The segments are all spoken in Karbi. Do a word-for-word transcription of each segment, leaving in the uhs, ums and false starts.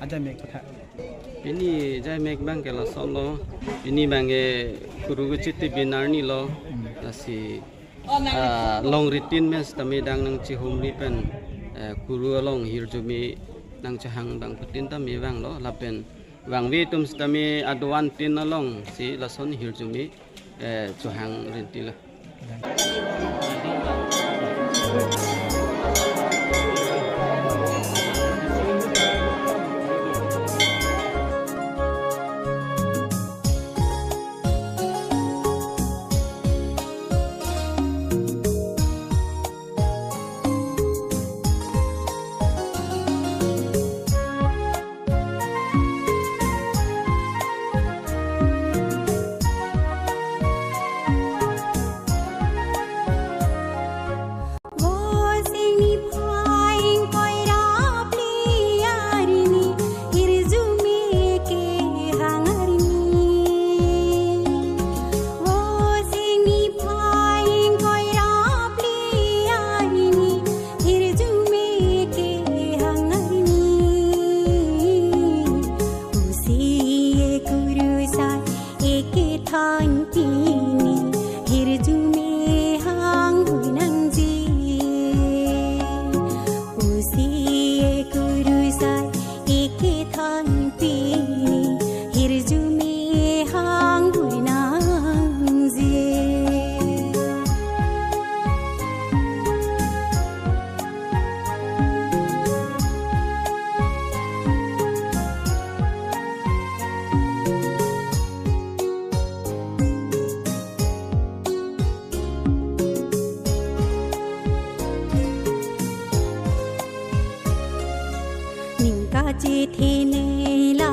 Ajai mek patha. Pini ajai mek abang ke lasonlo. Pini abang ke kuru kechiti binarni lo. Hmm. Lasi, ah, long ritin mes tame dang nangchihumri pen, eh, kuru along hirjume nangchehang abang putin tame vanglo. Lapen vangve atum sitame adovan tin alongsi lason hirjume, eh, chehang rintilo. Ning kachethenei la,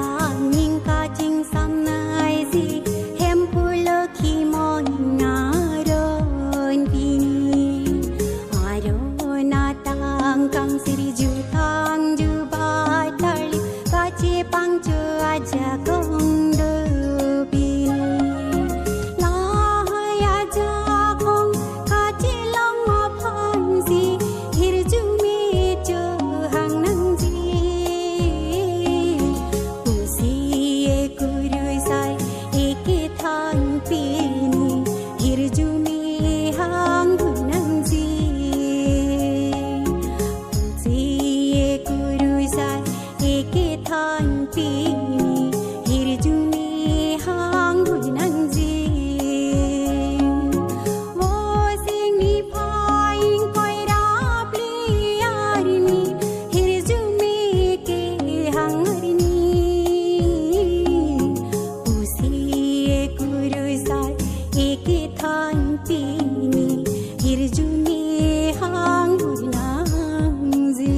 ning kachingsamnei si, Hemphu Lokhi mon aron pini. Aron atang kang sirju tang jubat tarli, kachepangcho ajakong do pini. Lahai ajakong kachelong aphansi hirjume chehang nangji. Pusi ekurusai ekethan pini hirjume hang nangji. Pusi ekurusai ekethan pini hirjume hang nangji. Vosing niphai ingkoi ra phli arni hirjume kehang arni. Pusi ekurusai ekethan pini hirjume hang nangji.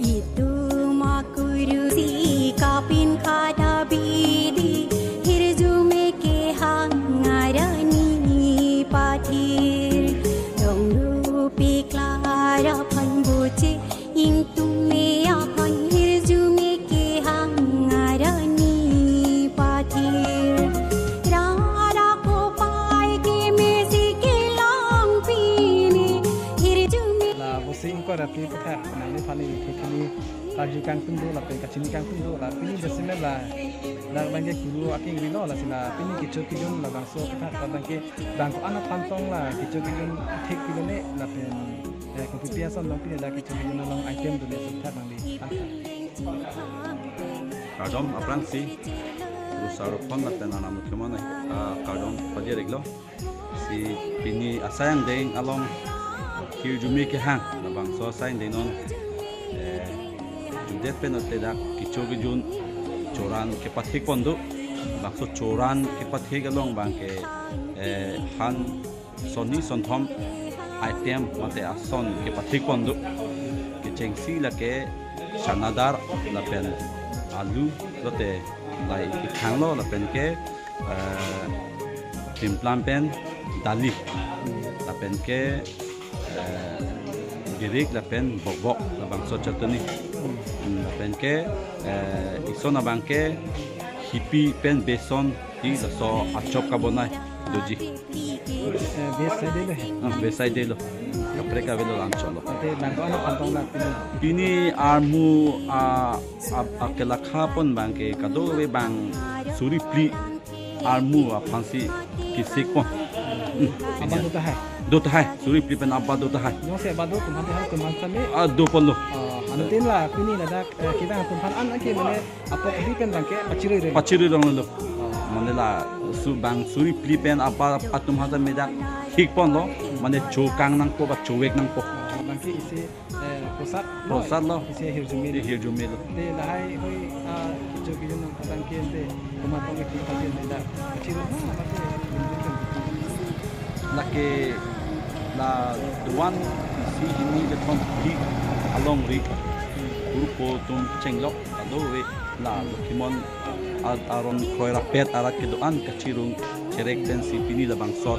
Itum akurusi kapinkhat abidi hirjume kehang arni pathir. Rong rupi klar aphan buche ingtume aphan hirjume kehang arni pathir. Rara kopai kemesi kelong pini hirjume. La Vosing ingkoi ra phli aphuthak nangliphan ithekthini karju kangtung do lapen kachini kangtung do la pini jasemet la dak abang ke kuru aking rilo lasi la pini kecho kejun labangso aphuthak labang ke bang ko-an aphan tong la kecho kejun thek pilone lapen, eh, kopi pi ason long pini la kecho kejun along item do le aphuthak nangli. Kardom aphrangsi, Ru Sarupon lapen anam mukhemon, ah, kardom pajir-iklo. Si pini asai angdeng along hirjume kehang labangso asai angdeng non, eh, judet pen ote dak kecho kejun choran kepathik pon do. Labangso choran kepathik along abang ke, eh, han sonni sonthom item mate ason kepathik pon do. Chengsi lake chana dal lapen alu lote lai ithanglo lapen ke eh, pimplam pen dali lapen ke eh, girik lapen bokbok labangso chutney. Hmm, lapen ke eh, ison abang ke hipi pen beson ti laso achop kabonai doji. Eh, bes sai delo he. Ah, bes sai delo. Kaprek avelo la-anchotlo. Ate bang ko-an aphan tong la pini? Pini armu a, a, akelakha pon abang ke kadokave abang suri phli armu aphansi kesik pon. Hmm. Aban do tahai. Do tahai, suri phli pen aban do tahai. Jongsi aban do atum aphan tahai atum aphan same. Ah, do ponlo. Ah, anuttin la pini ladak, eh, kevang atum aphan an ke mane apok di pen abang ke pachirui reng. Pachirui renglo. Ah. Mane laso abang suri phli pen aban atum aphan same dak hik ponlo. Mane chokang nangpo ba chovek nangpo. Ah, abang ke isi, eh, prosad lo. Prosad lo. Isi hirjume lo. Isi hirjume lo. Te lahai hui, ah, kecho kejun nangpatang ke te komat tong ke pati te dak pachirui na pati. Lake la doan isi hini le pon di alongri. Kurpo atum chenglok kadokave la Lokhimon a-, aron kroirapet arat kedo-an kachirung cherek pensi pini labangso